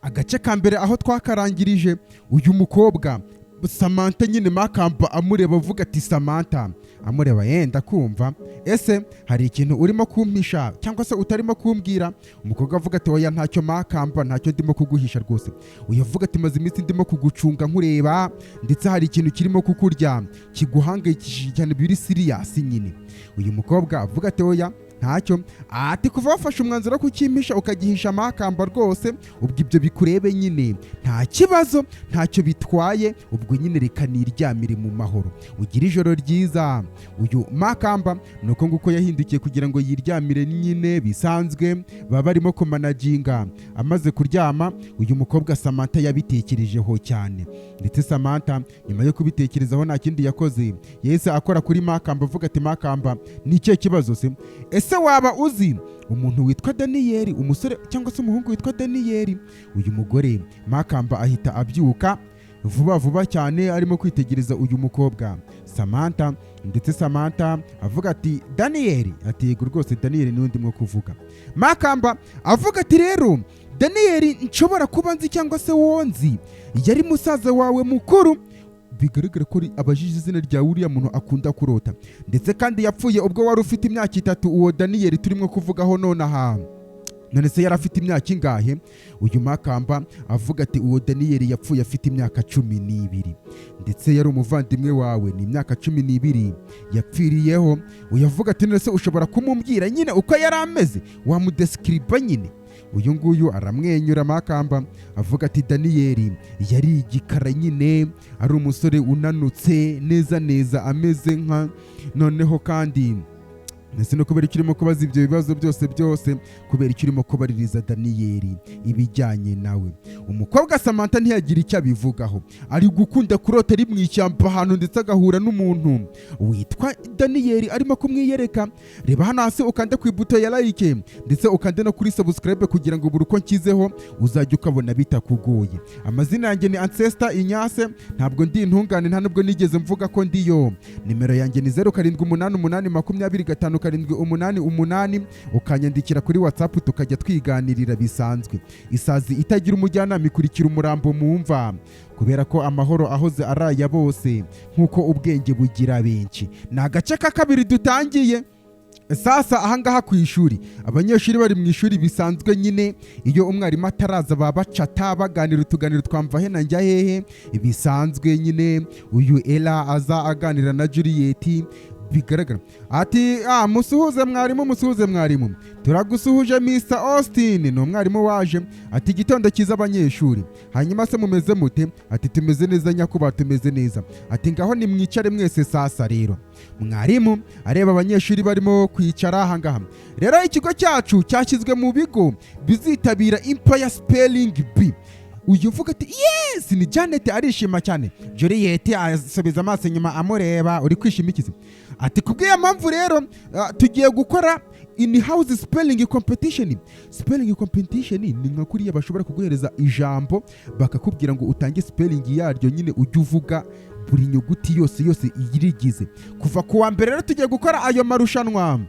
Agace ka mbere aho twakarangirije, uyu mukobwa Samantha nyine, Makamba amureba avuga ati: "Samantha." Amureba yenda kumva: "Ese hari ikintu urimo kumpisha cyangwa se utarimo kumbwira?" Umukobwa avuga ati: "Oya, ntacyo Makamba, ntacyo ndimo kuguhisha rwose." Uyu avuga ati: "Maze iminsi ndimo kugucunga nkureba, ndetse hari ikintu kirimo kukurya kiguhangayikishije cyane, biri serious nyine." Uyu mukobwa avuga ati: "Oya, ntacyo." Ati: "Kuva wafashe umwanzuro wo kukimisha ukagihisha Makamba rwose, ubwo ibyo bikurebe nyine, nta kibazo, ntacyo bitwaye. Ubwo nyine reka niryamire mu mahoro, ugire ijoro ryiza." Uyu Makamba ni uko nguko yahindukiye kugira ngo yiryamire nyine bisanzwe, baba barimo kumanaginga. Amaze kuryama, uyu mukobwa Samantha yabitekerejeho cyane, ndetse Samantha nyuma yo kubitekerezaho nta kindi yakoze, yahise akora kuri Makamba avuga ati: "Makamba, ni ikihe kibazo se? Ese waba uzi umuntu witwa Daniyeli, umusore cyangwa se umuhungu witwa Daniyeli?" Uyu mugore Makamba ahita abyuka vuba vuba cyane, arimo kwitegereza uyu mukobwa Samantha, ndetse Samantha avuga ati: "Daniyeli?" Ati: "Yego rwose, Daniyeli niwe ndimo kuvuga." Makamba avuga ati: "Rero Daniyeli nshobora kuba nzi cyangwa se wonzi yari musaza wawe mukuru." Bigaragara ko abajije izina rya uriya muntu akunda kurota, ndetse kandi yapfuye ubwo wari ufite imyaka 3. Uwo Daniyeli turimo kuvugaho nonaha, none se yari afite imyaka ingahe? Uyu Makamba avuga ati: "Uwo Daniyeli yapfuye afite imyaka 12, ndetse yari umuvandimwe wawe, ni imyaka 12 yapfiriyeho." Uyu avuga ati: "None se ushobora kumumbwira nyine uko yari ameze, wamudescriba nyine?" Uyu nguyu aramwenyura. Makamba avuga ati: "Daniyeli yari igikara nyine, ari umusore unanutse neza neza, ameze nka noneho kandi." Ndetse no kubera icyo urimo kubaza ibyo bibazo byose byose, kubera icyo urimo kubaririza Daniyeli ibijyanye nawe? Umukobwa Samantha ntiyagira icyo abivugaho. Ari gukunda kurota ari mu ishyamba ahantu, ndetse agahura n'umuntu witwa Daniyeli arimo kumwiyereka. Reba hano hasi, ukande ku ibuto ya like, ndetse ukande no kuri subscribe, kugira ngo buri uko nshyizeho uzajye ukabona bitakugoye. Amazina yanjye ni Ancestor Inyase. Ntabwo ndi intungane, nta nubwo nigeze mvuga ko ndiyo. Nimero yanjye ni 0788 25 788, ukanyandikira kuri WhatsApp tukajya twiganirira bisanzwe. Isazi itagira umujyanama ikurikira umurambo mu mva, kubera ko amahoro ahoze ari aya bose nk'uko ubwenge bugira benshi. Ni agace ka kabiri dutangiye. Sasa ahangaha ku ishuri, abanyeshuri bari mu ishuri bisanzwe nyine. Iyo umwarimu ataraza baba bacata, baganira utuganiro twamva he na njya hehe bisanzwe nyine. Uyu Ella aza aganira na Juliet. Bigaragara ati: "Ah, musuhuze mwarimu, musuhuze mwarimu." "Turagusuhuje Mr Austin." Ni umwarimu waje. Ati: "Igitondo cyiza abanyeshuri, hanyuma se mumeze mute?" Ati: "Tumeze neza nyakubahwa, tumeze neza." Ati: "Ngaho nimwicare mwese." Sasa rero mwarimu areba abanyeshuri barimo kwicara ahangaha. "Rero ikigo cyacu cyashyizwe mu bigo bizitabira Empire Spelling Bee." Uyu uvuga ati: "Yes!" Ni Janet, arishima cyane. Juliet asubiza amaso inyuma amureba: "Uri kwishima iki se?" Ati: "Kubw'iyo mpamvu rero tugiye gukora in house spelling competition." Spelling competition ni nka kuriya bashobora kuguhereza ijambo bakakubwira ngo utange spelling yaryo nyine, ujye uvuga buri nyuguti yose yose iyirigize. "Kuva ku wa mbere rero tugiye gukora ayo marushanwa.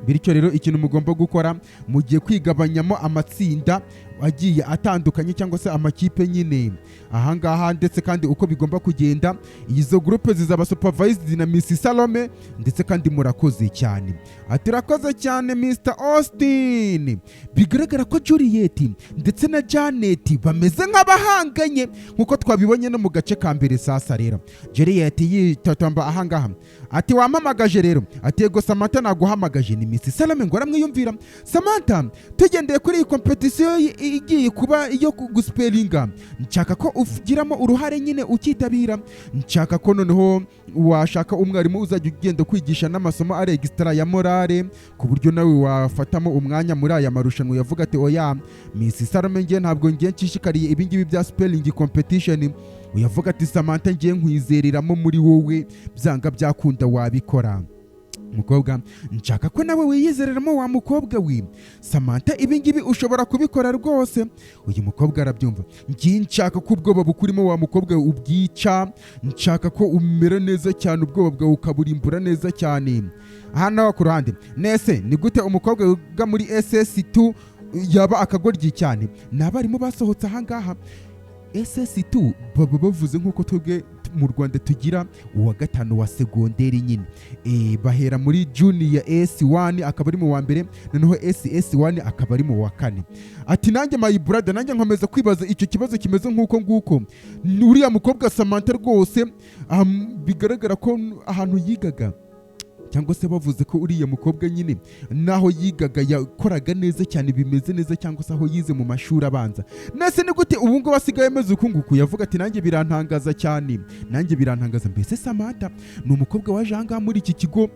Bityo rero ikintu mugomba gukora, mugiye kwigabanyamo amatsinda agiye atandukanye cyangwa se amakipe nyine ahangaha. Ndetse kandi uko bigomba kugenda, izo groupe zizaba supervised na Miss Salome. Ndetse kandi murakoze cyane." Ati: "Urakoze cyane Mr Austin." Bigaragara ko Juliet ndetse na Janet bameze nk'abahanganye nk'uko twabibonye no mu gace ka mbere. Sasa rero Juliet yitotomba ahangaha ati: "Wampamagaje rero?" Ati: "Yego Samantha, naguhamagaje." Ni Miss Salome ngo aramwiyumvira. "Samantha, tugendeye kuri iyi competition igiye kuba iyo guspellinga, nshaka ko ugiramo uruhare nyine, ukitabira. Nshaka ko noneho washaka umwarimu uzajya ugenda kwigisha n'amasomo ari extra ya morale, ku buryo nawe wafatamo umwanya muri aya marushanwa." Yavuga ati: "Oya Miss Salome, ngiye ntabwo ngiye nshishikariye ibingibi bya spelling competition." Uyavuga ati: "Samantha, ngiye nkwizereramo muri wowe, byanga byakunda wabikora. Mukobwa, nshaka ko nawe wiyizereramo wa mukobwa we. Samantha, ibingibi ushobora kubikora rwose." Uyu mukobwa arabyumva. "Ngiye nshaka ko ubwoba bukurimo wa mukobwa we ubwica, nshaka ko umera neza cyane, ubwoba bwawe ukaburimbura neza cyane." Hano ku ruhande nese ni gute umukobwa wiga muri SS2 Yaba akagoryi cyane. Ni abarimu basohotse ahangaha SS2, baba bavuze nk'uko twebwe mu Rwanda tugira uwa gatanu wa segonderi nyine. Bahera muri junior S1 akaba ari mu wa mbere, noneho SS1 akaba ari mu wa kane. Ati: "Nanjye, my brother, nanjye nkomeza kwibaza icyo kibazo kimeze nk'uko nguko." Ni uriya mukobwa Samantha rwose, bigaragara ko ahantu yigaga, cyangwa se bavuze ko uriya mukobwa nyine naho yigaga yakoraga neza cyane, bimeze neza, cyangwa se aho yize mu mashuri abanza. Nese ni gute ubu ngubu asigaye ameze uku nguku? Yavuga ati: "Nanjye birantangaza cyane, nanjye birantangaza." Mbese Samantha ni umukobwa waje ahangaha muri iki kigo,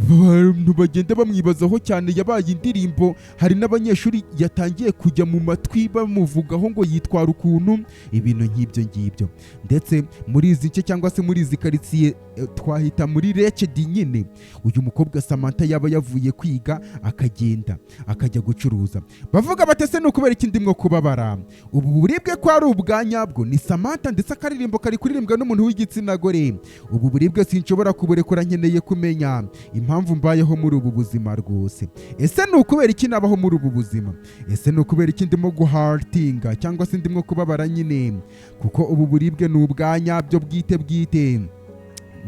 abantu bagenda bamwibazaho cyane. Yabaye indirimbo, hari n'abanyeshuri yatangiye kujya mu matwi bamuvugaho ngo yitwara ukuntu, ibintu nk'ibyo ngibyo. Ndetse muri izi nce cyangwa se muri izi karitsiye, twahita muri Rekedi nyine, uyu mukobwa Samantha yaba yavuye kwiga akagenda akajya gucuruza. Bavuga batese: "Ni ukubera iki ndimwo kubabara ubu buribwe ko ari ubwa nyabwo?" Ni Samantha, ndetse akaririmbo kari kuririmbwa n'umuntu w'igitsina gore. "Ubu buribwe sinshobora kuburekura, nkeneye kumenya impamvu mbayeho muri ubu buzima rwose. Ese ni ukubera iki nabaho muri ubu buzima? Ese ni ukubera iki ndimo guhurtinga cyangwa se ndimo kubabara nyine? Kuko ubu buribwe ni ubwa nyabyo bwite bwite.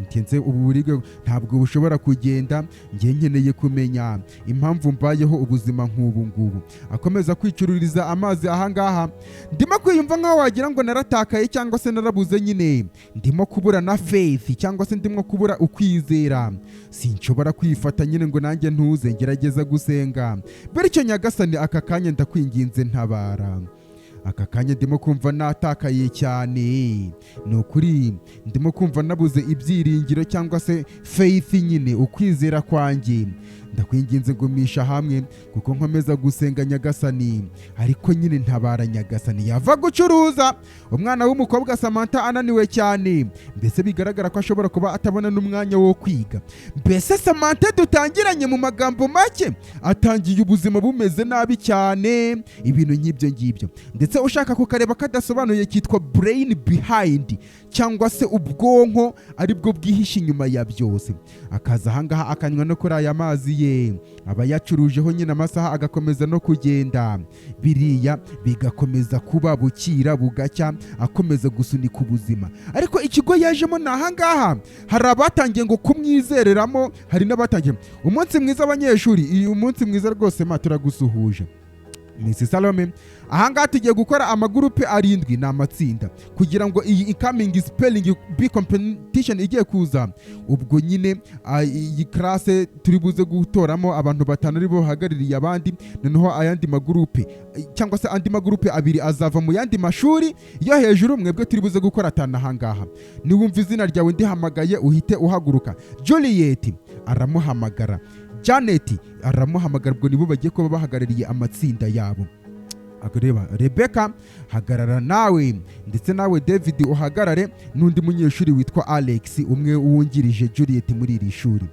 Nkenze ubu buribwe ntabwo bushobora kugenda. Njye nkeneye kumenya impamvu mbayeho ubuzima nk'ubu ngubu." Akomeza kwicururiza amazi ahangaha. "Ndimo kwiyumva nk'aho wagira ngo naratakaye cyangwa se narabuze nyine. Ndimo kubura na faith cyangwa se ndimo kubura ukwizera. Sinshobora kwifata nyine ngo nanjye ntuze. Ngerageza gusenga, bityo Nyagasani, aka kanya ndakwinginze ntabara. Aka kanya ndimo kumva natakaye cyane, ni ukuri ndimo kumva nabuze ibyiringiro cyangwa se faith nyine, ukwizera kwanjye. Ndakwinginze ngumisha hamwe kuko nkomeza gusenga Nyagasani, ariko nyine ntabara Nyagasani." Yava gucuruza umwana w'umukobwa Samantha ananiwe cyane, mbese bigaragara ko ashobora kuba atabona n'umwanya wo kwiga. Mbese Samantha dutangiranye, mu magambo make, atangiye ubuzima bumeze nabi cyane, ibintu nk'ibyo ngibyo. Ndetse ushaka kukareba kadasobanuye kitwa Brain Behind, cyangwa se ubwonko aribwo bwihishe inyuma ya byose. Akaza ahangaha akanywa no kuri aya mazi ye aba yacurujeho nyine, amasaha agakomeza no kugenda, biriya bigakomeza kuba bukira bugacya, akomeza gusunika ubuzima. Ariko ikigo yajemo ni ahangaha, hari abatangiye ngo kumwizereramo, hari n'abatangiye. "Umunsi mwiza abanyeshuri." "Uyu munsi mwiza rwose ma, turagusuhuje Miss Salome." "Ahangaha tugiye gukora amagurupe arindwi, ni amatsinda, kugira ngo iyi incoming spelling bee competition igiye kuza, ubwo nyine iyi classe turi buze gutoramo abantu batanu aribo bahagarariye abandi. Noneho ayandi magurupe, cyangwa se andi magurupe abiri azava mu yandi mashuri yo hejuru. Mwebwe turi buze gukora atanu ahangaha. Niwumva izina ryawe ndihamagaye uhite uhaguruka." Juliet aramuhamagara, Janet aramuhamagara, ubwo nibo bagiye kuba bahagarariye amatsinda yabo. Akareba Rebecca: "Hagarara nawe, ndetse nawe David uhagarare, n'undi munyeshuri witwa Alex, umwe wungirije Juliet muri iri shuri.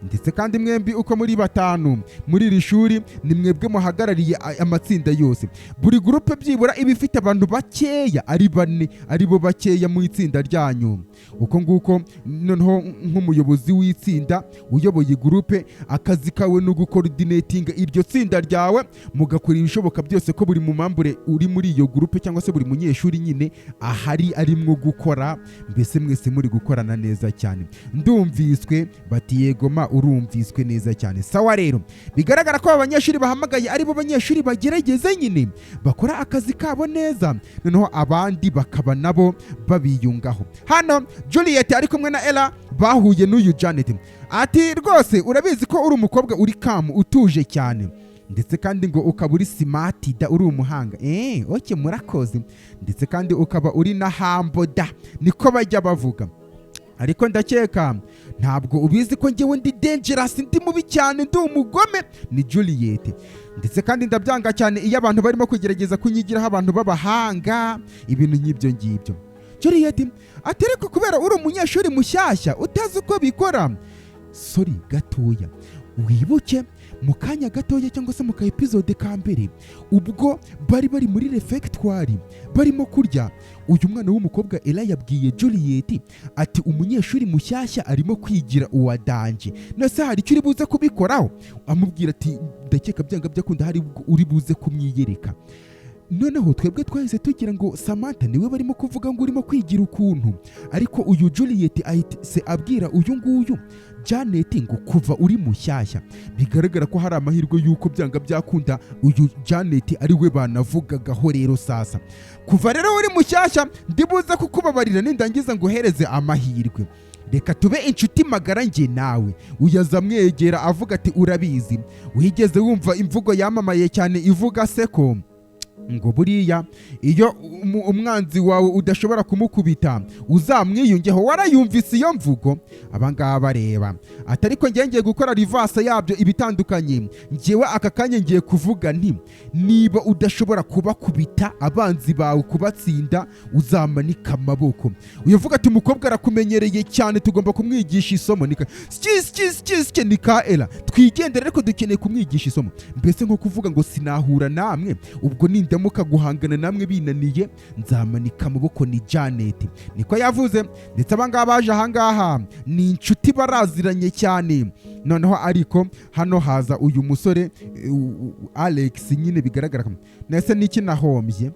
Ndetse kandi mwembi uko muri batanu muri iri shuri ni mwebwe muhagarariye amatsinda yose. Buri gurupe byibura iba ifite abantu bakeya, ari bane, ari bo bakeya mu itsinda ryanyu, uko nguko. Noneho nk'umuyobozi w'itsinda uyoboye gurupe, akazi kawe ni ugucoordinatinga iryo tsinda ryawe, mugakora ibishoboka byose ko buri mumembre uri muri iyo gurupe cyangwa se buri munyeshuri nyine ahari arimwo gukora, mbese mwese muri gukorana neza cyane. Ndumviswe?" Bati: "Yego ma, urumviswe neza cyane." Sawa rero, bigaragara ko aba banyeshuri bahamagaye ari bo banyeshuri bagerageza nyine, bakora akazi kabo neza, noneho abandi bakaba nabo babiyungaho. Hano Juliet ari kumwe na Ella bahuye n'uyu Janet. Ati: "Rwose urabizi ko uri umukobwa uri calm, utuje cyane, ndetse kandi ngo ukaba uri smart da, uri umuhanga." "Okay, murakoze." "Ndetse kandi ukaba uri na humble da, niko bajya bavuga. Ariko ndakeka ntabwo ubizi ko ngewe ndi dangerous, ndi mubi cyane, ndi umugome." Ni Juliet. "Ndetse kandi ndabyanga cyane iyo abantu barimo kugerageza kunyigiraho abantu b'abahanga, ibintu nk'ibyo ngibyo." Juliet ati: "Ariko kubera uri umunyeshuri mushyashya utazi uko bikora." Sorry gatoya, wibuke Mu kanya gatoya cyangwa se mu ka episode ka mbere, ubwo bari muri refectoire barimo kurya, uyu mwana w'umukobwa Ella yabwiye Juliet ati: "Umunyeshuri mushyashya arimo kwigira uwa danger, nese hari icyo uri buze kubikoraho?" Amubwira ati: "Ndakeka byanga byakunda hari ubwo uri buze kumwiyereka." Noneho twebwe twahise tugira ngo Samantha niwe barimo kuvuga ngo urimo kwigira ukuntu, ariko uyu Juliet ahise abwira uyu nguyu Janet ngo kuva uri mushyashya, bigaragara ko hari amahirwe y'uko byanga byakunda uyu Janet ari we banavugagaho. Rero sasa, kuva rero uri mushyashya, ndibuze kukubabarira nindangiza nguhereze amahirwe, reka tube inshuti magara njye nawe. Uyaza amwegera avuga ati: "Urabizi, wigeze wumva imvugo yamamaye cyane ivuga se ko ngo buriya iyo umwanzi wawe udashobora kumukubita uzamwiyungeho? Warayumvise iyo mvugo?" Abangaba bareba ati: "Ariko ngiye ngiye gukora reverse yabyo, ibitandukanye. Ngewe aka kanya ngiye kuvuga nti niba udashobora kubakubita abanzi bawe, kubatsinda, uzamanika amaboko." Uyavuga ati: "Umukobwa arakumenyereye cyane, tugomba kumwigisha isomo." Nika ski ski ski ski, ni ka Ella, twigendere, ariko dukeneye kumwigisha isomo. Mbese nko kuvuga ngo sinahura namwe, ubwo nindamuka guhangana namwe binaniye nzamanika amaboko. Ni Janet niko yavuze. Ndetse abangaba baje ahangaha ni inshuti, baraziranye cyane. Noneho ariko hano haza uyu musore Alex nyine, bigaragara ko nese niki nahombye,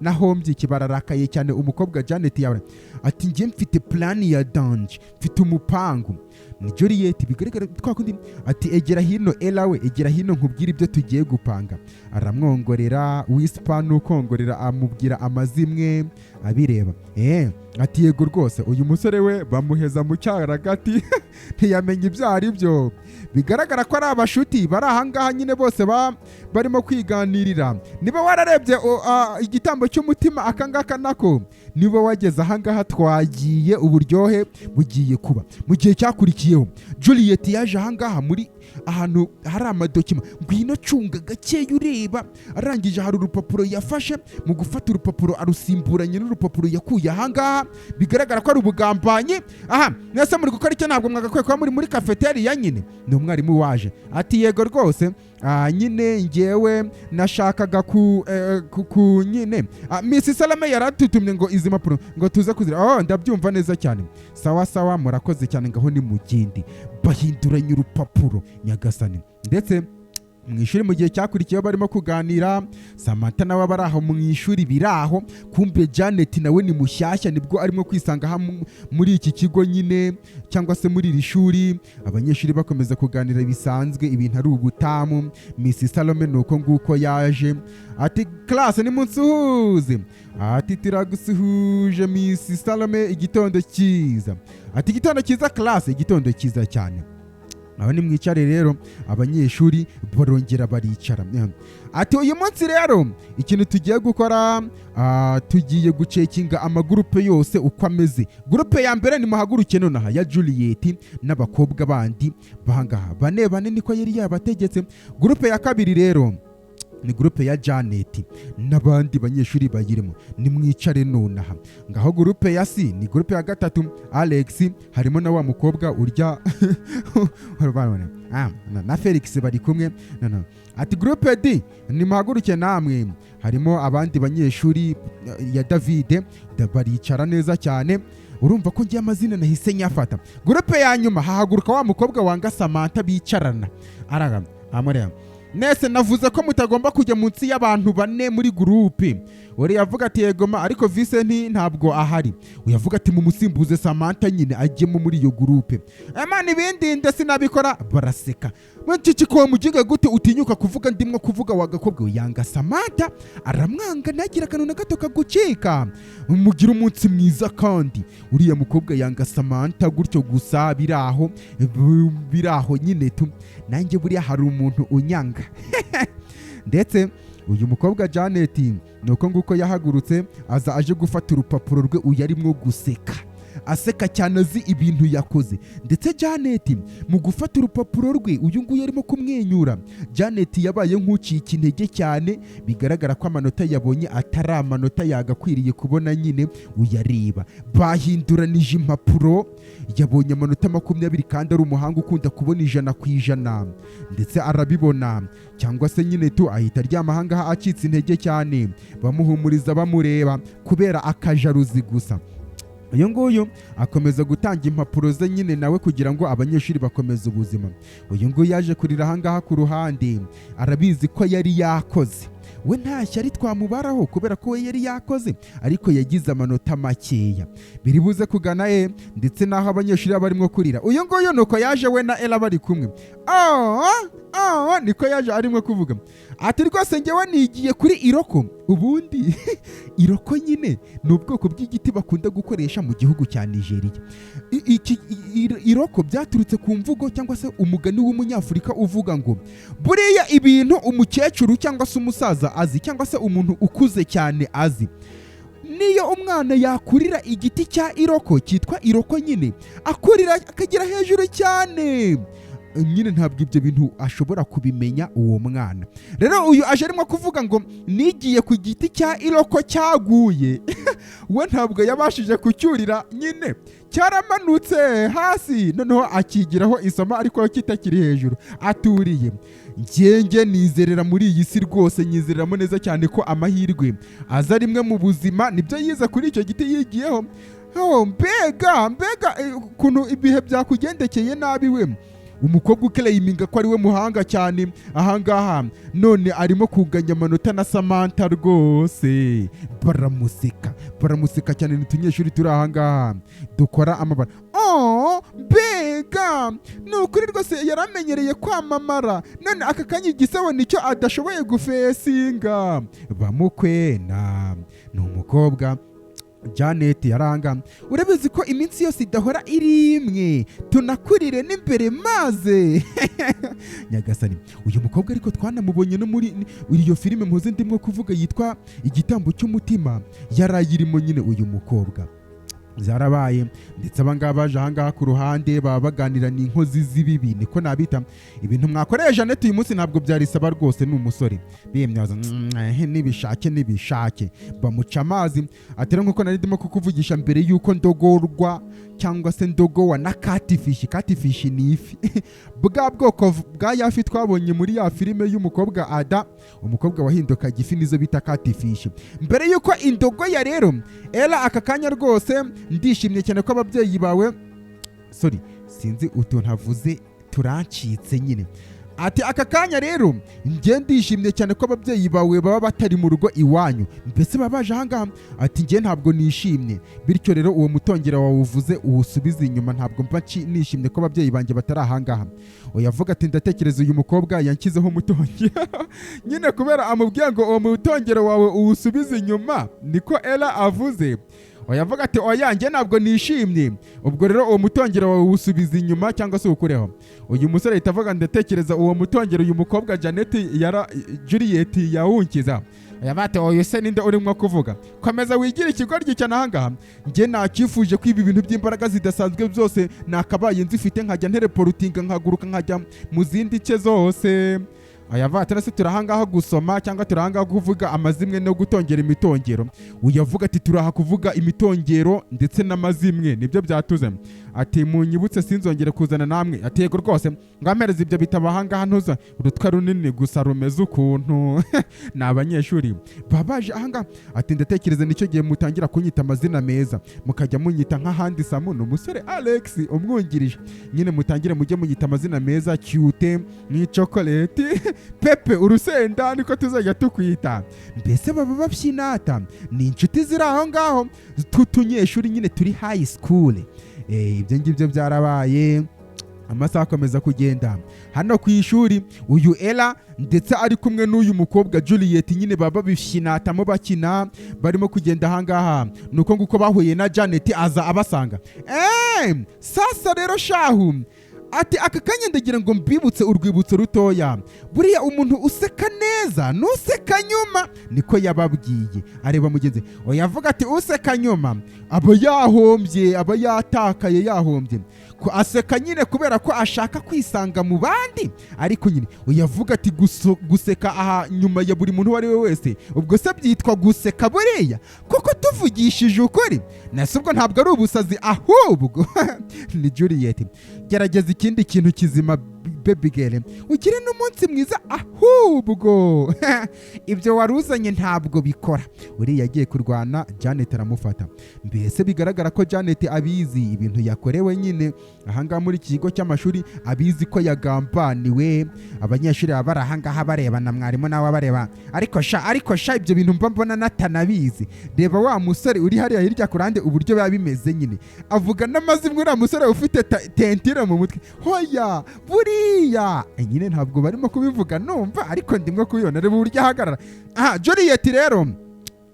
nahombye iki? Bararakaye cyane. Umukobwa Janet yawe ati: "Njye mfite plan ya danger, mfite umupangu." Ni Juliet, bigaragara twa kundi ati: "Egera hino Ella we, egera hino nkubwire ibyo tugiye gupanga." Aramwongorera whisper, n'ukongorera amubwira amazimwe abireba. Ati: "Yego rwose." Uyu musore we bamuheza mu cyaragati, ntiyamenya ibyo ari byo. Bigaragara ko ari abashuti bari ahangaha nyine, bose barimo kwiganirira. Niba wararebye Igitambo cy'Umutima, akangaka nako, niba wageze ahangaha twagiye, uburyohe bugiye kuba. Mu gihe cyakurikiyeho, Juliet yaje ahangaha muri ahantu hari amadocuments. Ngwino cunga gakeya ureba. Arangije hari urupapuro yafashe, mu gufata urupapuro arusimburanye n'urupapuro yakuye ahangaha, bigaragara ko ari ubugambanyi. Aha mwese muri gukora icyo? Ntabwo mwagakwiye kuba muri cafeteria nyine. Ni umwarimu waje ati: "Yego rwose, nyine ngewe nashakaga ku nyine Miss Salame yaratutumye ngo izi mpapuro ngo tuze kuzira." "Oh, ndabyumva neza cyane, sawa sawa, murakoze cyane, ngaho ni mugende." Bahinduranya urupapuro, nyagasani. Ndetse mu ishuri mu gihe cyakurikiyeho barimo kuganira, Samantha nawe aba ari aho mu ishuri biri aho. Kumbe Janet nawe ni mushyashya, nibwo arimo kwisanga muri iki kigo nyine cyangwa se muri iri shuri. Abanyeshuri bakomeza kuganira bisanzwe, ibintu ari ubutamu. Miss Salome ni uko nguko yaje ati: "Classe, nimunsuhuze." Ati: "Turagusuhuje Miss Salome, igitondo cyiza." Ati: "Igitondo cyiza classe, igitondo cyiza cyane." Aho nimwicare rero. Abanyeshuri barongera baricara. Ati: "Uyu munsi rero ikintu tugiye gukora, tugiye gucheckinga amagurupe yose uko ameze. Groupe ya mbere, nimuhaguruke nonaha, ya Juliet n'abakobwa bandi bahangaha bane bane." Niko yari yabategetse. Groupe ya kabiri rero ni groupe ya Janet n'abandi banyeshuri bayirimo, nimwicare nonaha. Ngaho groupe ya C ni groupe ya gatatu, Alex, harimo na wa mukobwa urya na Felix bari kumwe. No. Ati: "Groupe D, nimuhaguruke namwe, harimo abandi banyeshuri ya David." Baricara neza cyane. Urumva ko ngiye amazina nahise nyafata. Groupe ya nyuma hahaguruka wa mukobwa wanga Samantha bicarana, araga amureba. "Nese navuze ko mutagomba kujya munsi y'abantu bane muri groupe?" Uriya avuga ati: "Yego ma, ariko Vincent ntabwo ahari." Uyavuga ati: "Mumusimbuze Samantha nyine ajyemo muri iyo groupe." "Emana, ibindi ndetse sinabikora." Baraseka. "Ciciko muginga, gute utinyuka kuvuga ndimwo kuvuga wa gakobwa we?" Yanga Samantha, aramwanga, ntagira akantu na gato kagucika. Mugira umunsi mwiza. Kandi uriya mukobwa yanga Samantha gutyo gusa, biraho biraho nyine tu. Nanjye buriya hari umuntu unyanga. Ndetse uyu mukobwa Janet ni uko nguko yahagurutse aza aje gufata urupapuro rwe. Uyu arimo guseka Aseka cyane, azi ibintu yakoze. Ndetse Janet mu gufata urupapuro rwe, uyu nguyu arimo kumwenyura. Janet yabaye nk'ucika intege cyane, bigaragara ko amanota yabonye atari amanota yagakwiriye kubona. Nyine uyareba, bahinduranije impapuro, yabonye amanota 20 kandi ari umuhanga ukunda kubona 100%. Ndetse arabibona cyangwa se nyine tu ahita aryama ahangaha acitse intege cyane, bamuhumuriza bamureba kubera akajaruzi gusa. Uyu nguyu akomeza gutanga impapuro ze nyine nawe kugira ngo abanyeshuri bakomeze ubuzima. Uyu nguyu yaje kurira ahangaha ku ruhande, arabizi ko yari yakoze. We nta shyari twamubaraho kubera ko we yari yakoze, ariko yagize amanota makeya. Biri buze kugana ye ndetse n'aho abanyeshuri baba barimo kurira. Uyu nguyu nuko yaje we na Ella bari kumwe. Oh, oh, niko yaje arimo kuvuga ati: "Rwose njyewe nigiye kuri iroko." Ubundi iroko nyine ni ubwoko bw'igiti bakunda gukoresha mu gihugu cya Nigeria. Iroko byaturutse ku mvugo cyangwa se umugani w'umunyafurika uvuga ngo buriya ibintu umukecuru cyangwa se umusaza azi cyangwa se umuntu ukuze cyane azi, niyo umwana yakurira igiti cya iroko cyitwa iroko nyine, akurira akagera hejuru cyane nyine, ntabwo ibyo bintu ashobora kubimenya uwo mwana. Rero uyu aje arimo kuvuga ngo nigiye ku giti cya iroko cyaguye, we ntabwo yabashije kucyurira nyine, cyaramanutse hasi, noneho akigiraho isomo ariko kitakiri hejuru aturiye. Ngenge nizerera muri iyi si rwose, nyizereramo neza cyane ko amahirwe aza rimwe mu buzima. Nibyo yize kuri icyo giti yigiyeho. Oh, mbega mbega ukuntu ibihe byakugendekeye nabi! We umukobwa uclaiminga ko ari we muhanga cyane ahangaha, none arimo kuganya amanota na Samantha. Rwose baramuseka, baramuseka cyane. Ni utunyeshuri turi ahangaha dukora amabara. Oh, mbega ni ukuri rwose, yaramenyereye kwamamara, none aka kanya igisebo nicyo adashoboye gufacinga. Bamukwena ni umukobwa Janet yaranga. Urabizi ko iminsi yose idahora iri imwe, tunakurire n'imbere maze nyagasani. Uyu mukobwa ariko twanamubonye no muri iyo filime mpuze ndimo kuvuga yitwa Igitambo cy'Umutima, yarayirimo nyine uyu mukobwa. Zarabaye. Ndetse abangaba baje ahangaha ku ruhande baba baganira, ni inkozi z'ibibi niko nabita. Ibintu mwakoreye Jeannette uyu munsi ntabwo byarisaba rwose. Ni umusore biyemyaza nibishake nibishake, bamuca amazi. Ati rero nkuko nari ndimo kukuvugisha mbere y'uko ndogorwa cyangwa se ndogowa na catfish. Catfish ni ifi, bwa bwoko bwa ya fi twabonye muri ya filime y'umukobwa Ada, umukobwa wahindukaga ifi, nizo bita catfish. Mbere y'uko indogoya rero, Ella, aka kanya rwose ndishimye cyane ko ababyeyi bawe, sorry, sinzi utuntu avuze turancitse nyine. Ati aka kanya rero njye ndishimye cyane ko ababyeyi bawe baba batari mu rugo iwanyu, mbese baba baje ahangaha. Ati njye ntabwo nishimye, bityo rero uwo mutongera wawe uvuze uwusubize inyuma, ntabwo mba nishimye ko ababyeyi banjye batari ahangaha. Oya, avuga ati ndatekereza uyu mukobwa yanshyizeho umutongero nyine kubera amubwiye ngo uwo mutongero wawe uwusubize inyuma, niko Ella avuze. Oya, avuga ati oya, njye ntabwo nishimye, ubwo rero uwo mutongero wawe uwusubiza inyuma cyangwa se uwukureho. Uyu musore ahita avuga ndatekereza uwo mutongero uyu mukobwa Janet yara Juliet yawunkiza. Oya, bate oya se ninde urimo kuvuga? Komeza wigire ikigoryi cyane ahangaha. Njye nakifuje ko ibi bintu by'imbaraga zidasanzwe byose nakabaye nzifite, nkajya nteleportinga, nkaguruka nkajya mu zindi nce zose. Aya vatara se turahangaha gusoma cyangwa turahangaha kuvuga amazimwe no gutongera imitongero? Uyavuga ati turaha kuvuga imitongero ndetse n'amazimwe, nibyo byatuze. Ati munyibutse sinzongere kuzana namwe. Ati yego rwose, ngo ibyo bitabo ahangaha, ntuza urutwe runini gusa rumeze ukuntu. Ni abanyeshuri babaje ahangaha. Ati ndatekereza nicyo gihe mutangira kunyita amazina meza, mukajya munyita nk'ahandi Samu ni umusore Alex umwungirije nyine, mutangire mujye munyita amazina meza, cute ni chocolate, Pepe urusenda, niko tuzajya tukwita. Mbese baba babyinata, ni inshuti ziri aho ngaho tw'utunyeshuri nyine turi high school. Ibyo ngibyo byarabaye, amasaha akomeza kugenda hano ku ishuri. Uyu Ella ndetse ari kumwe n'uyu mukobwa Juliet nyine, baba babishinatamo bakina, barimo kugenda ahangaha. Nuko nguko bahuye na Janet aza abasanga. Sasa rero shahu Ati: "Aka kanya ndagira ngo mbibutse urwibutso rutoya. Buriya umuntu useka neza nuseka nyuma." Niko yababwiye, areba mugenzi we. Oya, avuga ati: "Useka nyuma aba yahombye, aba yatakaye, yahombye." Ko aseka nyine kubera ko ashaka kwisanga mu bandi, ariko nyine uyavuga ati: "Guseka aha nyuma ya buri muntu uwo ari we wese, ubwo se byitwa guseka buriya kuko tuvugishije ukuri nese ubwo ntabwo ari ubusazi?" Ahubwo ni Juliet: "Gerageza ikindi kintu kizima, baby girl, ugire n'umunsi mwiza. Ahubwo ibyo wari uzanye ntabwo bikora." Uriya agiye kurwana, Janet aramufata. Mbese bigaragara ko Janet abizi ibintu yakorewe nyine ahangaha muri iki kigo cy'amashuri, abizi ko yagambaniwe. Abanyeshuri baba bari ahangaha barebana, mwarimu nawe abareba. Ariko sha, ibyo bintu mba mbona natanabizi. Reba wa musore uri hariya hirya ku ruhande, uburyo biba bimeze nyine, avuga n'amazimwe. Uriya musore ufite tentire mu mutwe, hoya buriya nyine ntabwo barimo kubivuga numva, ariko ndimo kubibona. Reba uburyo ahagarara aha. Juliet rero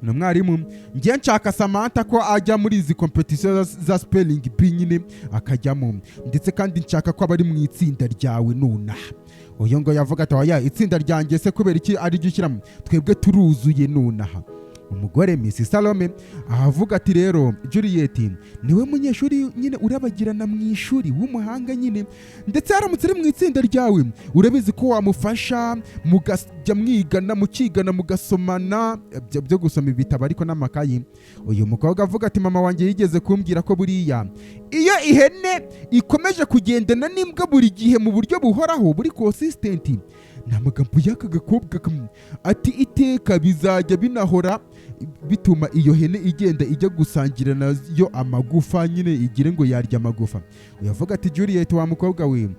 ni umwarimu: "Ngiye nshaka Samantha ko ajya muri izi competition za spelling bee nyine akajyamo, ndetse kandi nshaka ko aba ari mu itsinda ryawe nonaha." Uyu ngo yavuga ati: "Oya, itsinda ryanjye se kubera iki ari ryo ushyiramo? Twebwe turuzuye nonaha." Umugore Miss Salome ahavuga ati: "Rero Juliet niwe munyeshuri nyine urabagirana mu ishuri w'umuhanga nyine, ndetse aramutse ari mu itsinda ryawe, urabizi ko wamufasha mugajya mwigana, mukigana, mugasomana byo gusoma ibitabo ariko n'amakayi." Uyu mukobwa avuga ati: "Mama wanjye yigeze kumbwira ko buriya iyo ihene ikomeje kugendana n'imbwa buri gihe mu buryo buhoraho, buri consistent," ni amagambo y'aka gakobwa kamwe, ati: "Iteka bizajya binahora bituma iyo hene igenda ijya gusangira nayo amagufa nyine, igire ngo yarya amagufa." Uyavuga ati: "Juliet, wa mukobwa we,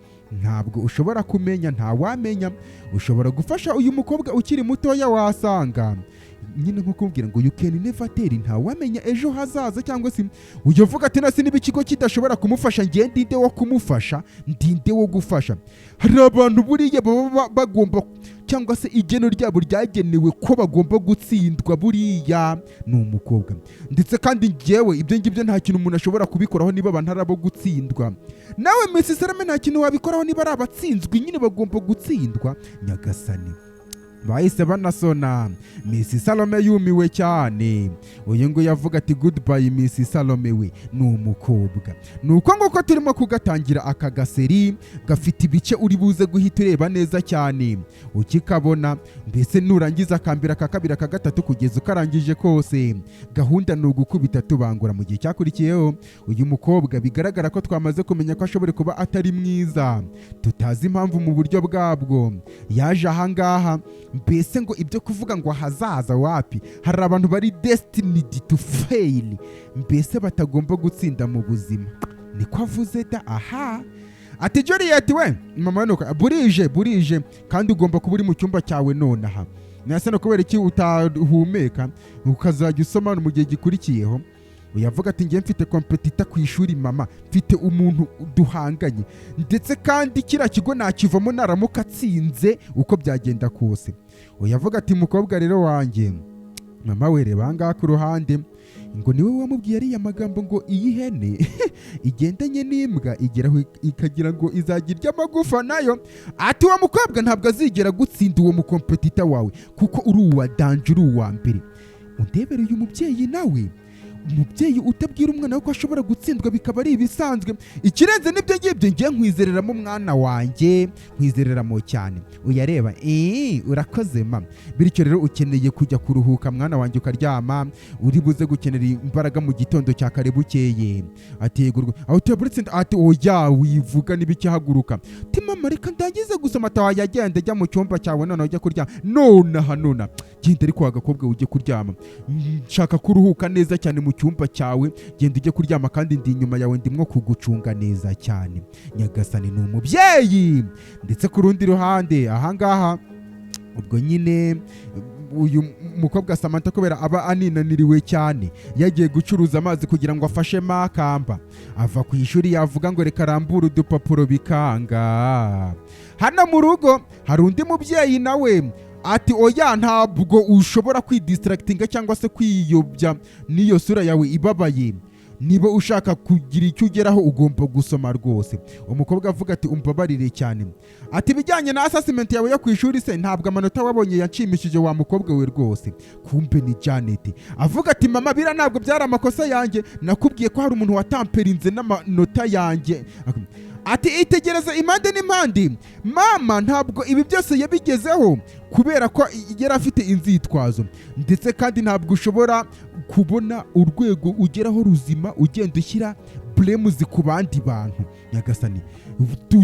ntabwo ushobora kumenya, ntawamenya, ushobora gufasha uyu mukobwa ukiri mutoya, wasanga nyine nko kubwira ngo you can never tell, ntawamenya ejo hazaza." Cyangwa se uyavuga ati: "Nasi niba ikigo kidashobora kumufasha, ngiye ndinde wo kumufasha, ndinde wo gufasha?" Hari abantu buriya baba bagomba cyangwa se igeno ryabo ryagenewe ko bagomba gutsindwa. Buriya ni umukobwa, ndetse kandi ngewe ibyo ngibyo nta kintu umuntu ashobora kubikoraho. Niba abantu ari abo gutsindwa, nawe Miss Salome nta kintu wabikoraho. Niba ari abatsinzwe nyine bagomba gutsindwa. Nyagasani, bahise banasona. Miss Salome yumiwe cyane. Uyu nguyu avuga ati: "Goodbye, Miss Salome." We ni umukobwa. Ni uko nguko turimo kugatangira. Aka gaseri gafite ibice uri buze guhita ureba neza cyane ukikabona. Mbese nurangiza akambere, aka kabiri, aka gatatu, kugeza ukarangije kose. Gahunda ni ugukubita tubangura. Mu gihe cyakurikiyeho, uyu mukobwa bigaragara ko twamaze kumenya ko ashobora kuba atari mwiza, tutazi impamvu mu buryo bwabwo yaje ahangaha. Mbese ngo ibyo kuvuga ngo ahazaza wapi. Hari abantu bari destined to fail, mbese batagomba gutsinda mu buzima, niko avuze da. Aha ati: "Juliet we." Mama we nuko: "Burije, burije, kandi ugomba kuba uri mu cyumba cyawe nonaha." Nase no kubera iki utahumeka ukazajya usoma mu gihe gikurikiyeho? Uyavuga ati: "Ngiye mfite competitor ku ishuri mama, mfite umuntu duhanganye, ndetse kandi kiriya kigo nakivamo naramuka atsinze uko byagenda kose." Uyavuga ati: "Mukobwa rero wanjye." Mama we, reba ahangaha ku ruhande, ngo niwe wamubwiye ariya magambo ngo iyi hene igendanye n'imbwa igeraho ikagira ngo izajya irya amagufa nayo. Ati: "Uwo mukobwa ntabwo azigera gutsinda uwo mucompetitor wawe, kuko uri uwa danger, uri uwa mbere." Undebere uyu mubyeyi nawe, umubyeyi utabwira umwana we ko ashobora gutsindwa bikaba ari ibisanzwe. Ikirenze n'ibyo ngibyo, ngiye nkwizereramo mwana wanjye, nkwizereramo cyane. Uyareba: "Eee, urakoze mama." Bityo rero ukeneye kujya kuruhuka mwana wanjye, ukaryama, uri buze gukenera imbaraga mu gitondo cya kare bukeye. Ati: "Yego." Aho tuyaburetse, ati: "Oya, wivuga n'ibiki, haguruka." Ati: "Mama, reka ndangize gusoma." Ati: "Wajya genda, jya mu cyumba cyawe none ujya kuryama nonaha, nona genda. Ariko wa gakobwa, ujye kuryama, nshaka kuruhuka neza cyane mu cyumba cyawe. Genda ujye kuryama, kandi ndi inyuma yawe, ndimwo kugucunga neza cyane." Nyagasani, ni umubyeyi. Ndetse ku rundi ruhande ahangaha, ubwo nyine uyu mukobwa Samantha, kubera aba aninaniriwe cyane, yagiye gucuruza amazi kugira ngo afashe Makamba. Ava ku ishuri, yavuga ngo reka arambure udupapuro, bikanga. Hano mu rugo hari undi mubyeyi nawe ati: "Oya, ntabwo ushobora kwidistractinga cyangwa se kwiyobya n'iyo sura yawe ibabaye." Niba ushaka kugira icyo ugeraho, ugomba gusoma rwose. Umukobwa avuga ati: "Umbabarire cyane." Ati: "Ibijyanye na assessment yawe yo ku ishuri se, ntabwo amanota wabonye yanshimishije, wa mukobwa we rwose." Kumbe ni Janet. Avuga ati: "Mama, biriya ntabwo byari amakosa yanjye, nakubwiye ko hari umuntu watamperinze n'amanota yanjye." Ati: "Itegereze impande n'impande, mama ntabwo ibi byose yabigezeho kubera ko yari afite inzitwazo. Ndetse kandi ntabwo ushobora kubona urwego ugeraho ruzima ugenda ushyira blames ku bandi bantu. Nyagasani,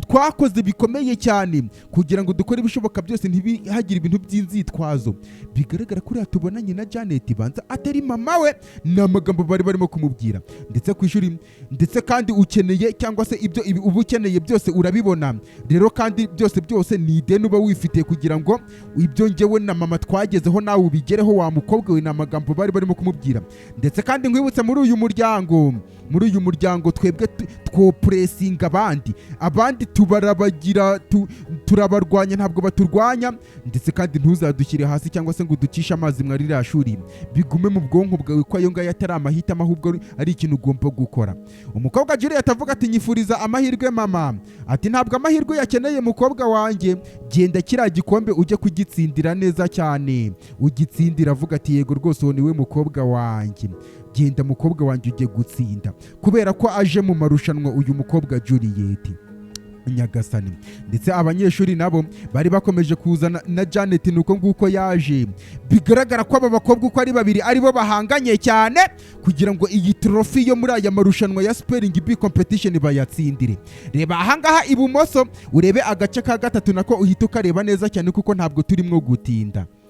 twakoze bikomeye cyane kugira ngo dukore ibishoboka byose ntibihagire ibintu by'inzitwazo." Bigaragara ko uriya tubonanye na Janet banza atari mama we, ni amagambo bari barimo kumubwira. Ndetse ku ishuri, ndetse kandi ukeneye cyangwa se ibyo uba ukeneye byose urabibona. Rero kandi byose byose ni ideni uba wifitiye kugira ngo ibyo ngewe na mama twagezeho nawe ubigereho, wa mukobwa we. Ni amagambo bari barimo kumubwira. Ndetse kandi nkwibutse, muri uyu muryango twebwe twopuresinga abandi, abandi tubarabagira, turabarwanya, ntabwo baturwanya. Ndetse kandi ntuzadushyire hasi cyangwa se ngo uducishe amazi mwa ririya shuri. Bigume mu bwonko bwawe ko ayo ngayo atari amahitamo, ahubwo ari ikintu ugomba gukora. Umukobwa Juliet avuga ati: "Nyifuriza amahirwe, mama." Ati: "Ntabwo amahirwe yakeneye, mukobwa wanjye. Genda kiriya gikombe ujye kugitsindira neza cyane, ugitsindira." Avuga ati: "Yego rwose, uwo niwe mukobwa wanjye. Genda mukobwa wanjye, ujye gutsinda." Kubera ko aje mu marushanwa uyu mukobwa Juliet. Nyagasani, ndetse abanyeshuri nabo bari bakomeje kuzana na Janet, nuko nguko yaje. Bigaragara ko aba bakobwa uko ari babiri aribo bahanganye cyane kugira ngo iyi trophy yo muri aya marushanwa ya Spelling Bee competition bayatsindire. Reba ahangaha ibumoso, urebe agace ka gatatu, nako uhita ukareba neza cyane kuko ntabwo turimo gutinda.